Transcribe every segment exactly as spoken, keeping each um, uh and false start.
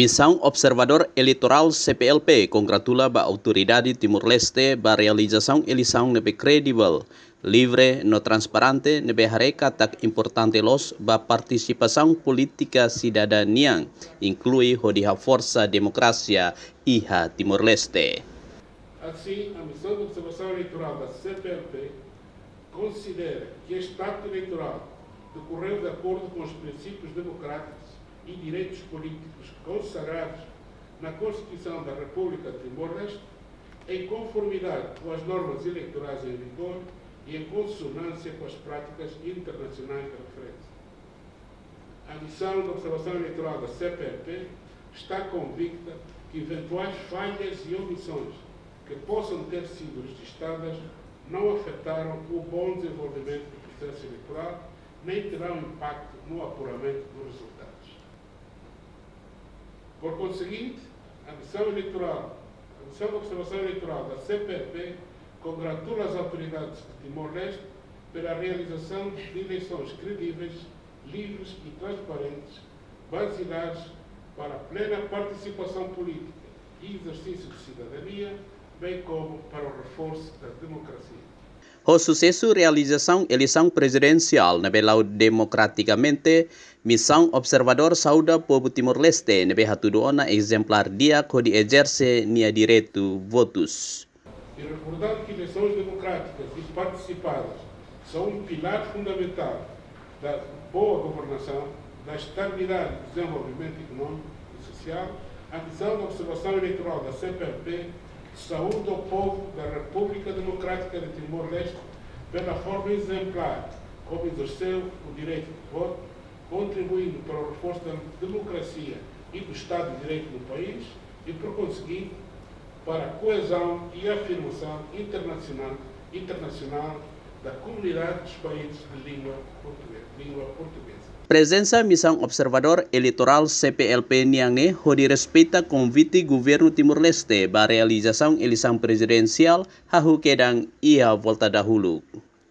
Misaun Observadór Eleitorál, C P L P, kongratula ba Autoridade Timor-Leste ba realizasaun eleisaun ne'ebé kredivel, livre no transparente, ne'ebé haree katak importante loos ba partisipasaun polítika sidadaun nian, inklui hodi haforsa demokrasia iha Timor-Leste. Assim, a missão de observação eleitorál da C P L P considera que este acto eleitorál decorreu de acordo com os princípios democráticos e direitos políticos consagrados na Constituição da República de Timor-Leste, em conformidade com as normas eleitorais em vigor e em consonância com as práticas internacionais de referência. A missão de observação eleitorál da C P L P está convicta que eventuais falhas e omissões que possam ter sido registadas não afetaram o bom desenvolvimento do processo eleitorál nem terão impacto no apuramento dos resultados. Por conseguinte, a missão eleitorál, a missão de observação eleitorál da C P L P congratula as autoridades de Timor-Leste pela realização de eleições credíveis, livres e transparentes, basiladas para a plena participação política e exercício de cidadania, bem como para o reforço da democracia. Ho susesu realizasaun eleisaun prezidensiál ne'ebé la'o demokratikamente, Misaun Observadór saúda povu Timor-Leste ne'ebé hatudu ona ezemplár di'ak hodi ezerse nia direitu votus. E recordando que eleições democráticas e participadas são um pilar fundamental da boa governação, da estabilidade e do desenvolvimento económico e social, a missão de observação eleitorál da C P L P saúda o povo da República Democrática de Timor-Leste pela forma exemplar como exerceu o direito de voto, contribuindo para o reforço da democracia e do Estado de Direito no país e, por conseguinte, para a coesão e afirmação internacional, internacional da comunidade dos países de língua portuguesa. Língua portuguesa. Prezensa Misaun Observadór Eleitorál, C P L P, nian ne'e hodi respeita konvite Governu Timor-Leste ba realizasaun eleisaun prezidensiál hahú kedan iha volta dahuluk.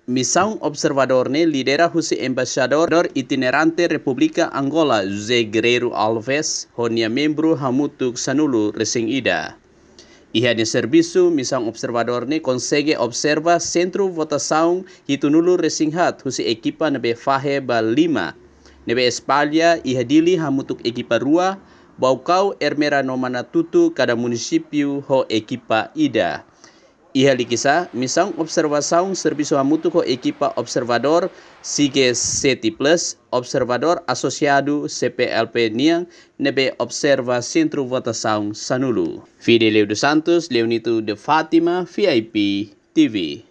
Misaun observadór ne'e lidera husi Embaixadór Itinerante Repúblika Angola, José Guerreiro Alves, ho nia membru hamutuk sanulu-resin-ida. Iha nia servisu, misaun observadór ne'e konsege observa sentru votasaun hitunulu-resin-haat husi ekipa ne'ebé fahe ba lima, ne'ebé espalla iha Dili hamutuk ekipa rua, Baucau, Ermera no Manatuto, kada munisípiu ho ekipa ida. Iha Likisá, misaun observasaun servisu hamutuk ho ekipa observadór SIGES sete plus, observadór asosiadu C P L P nian ne'ebé observa sentru votasaun sanulu. Fidelio dos Santos, Leonito de Fátima, V I P T V.